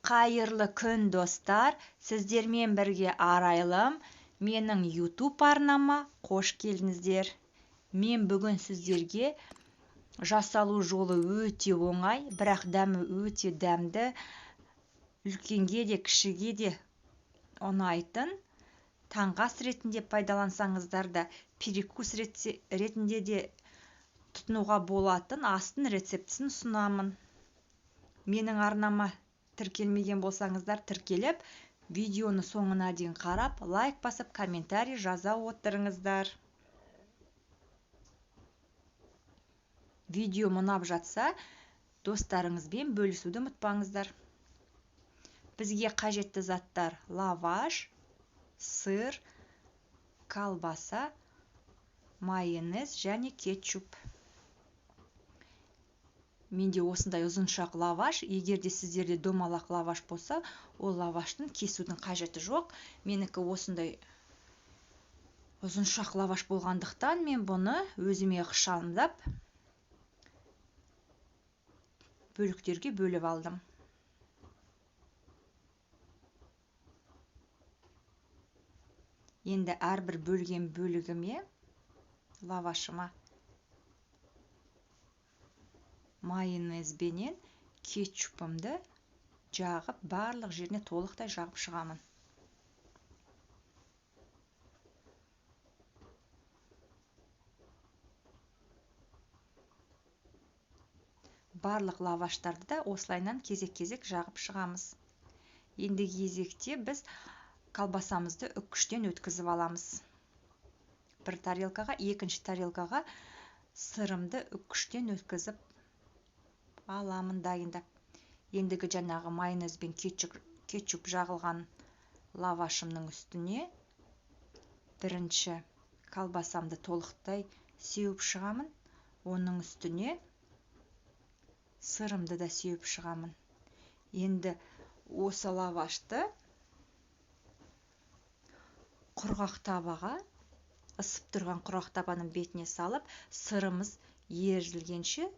Қайырлы күн, достар! Сіздермен бірге Арайлым. Менің YouTube арнама қош келдіңіздер. Мен бүгін сіздерге жасалу жолы өте оңай, бірақ дәмі өте дәмді, үлкенге де, кішіге де ұнайтын, таңғы ас ретінде пайдалансаңыздар да, перекус ретінде де тұтынуға болатын астың рецептісін ұсынамын. Менің арнама тіркелмеген болсаңыздар, тіркеліп, видеоны соңына дейін қарап, лайк басып, комментарий жаза отырыңыздар. Видео ұнап жатса, достарыңызбен бөлісуді ұмытпаңыздар. Бізге қажетті заттар: лаваш, сыр, колбаса, майонез және кетчуп. Менде осындай ұзыншақ лаваш. Егер де сіздерде домалақ лаваш болса, ол лаваштың кесудің қажеті жоқ. Менікі осындай ұзыншақ лаваш болғандықтан, мен бұны өзіме ықшамдап бөліктерге бөліп алдым. Енді әрбір бөлген бөлігіме, лавашыма майонезбенен кетчупымды жағып, барлық жеріне толықтай жағып шығамын. Барлық лаваштарды да осылайынан кезек-кезек жағып шығамыз. Енді кезекте біз колбасамызды үккіштен өткізіп аламыз. Бір тарелкаға, екінші тарелкаға сырымды үккіштен өткізіп аламын дайындап. Ендігі жаңағы майонез бен кетчуп жағылған лавашымның үстіне бірінші колбасамды толықтай сеуіп шығамын. Оның үстіне сырымды да сеуіп шығамын. Енді осы лавашты құрғақ табаға, ысып тұрған құрғақ табаның бетіне салып, сырымыз езілгенше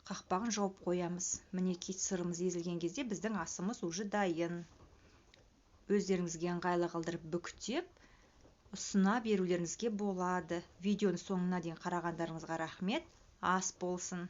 қақпағын жауып қоямыз. Мінекей, сырымыз езілген кезде біздің асымыз уже дайын. Өздеріңізге ыңғайлы қылдырып бүктеп, ұсына берулеріңізге болады. Видеоның соңына дейін қарағандарыңызға рахмет. Ас болсын.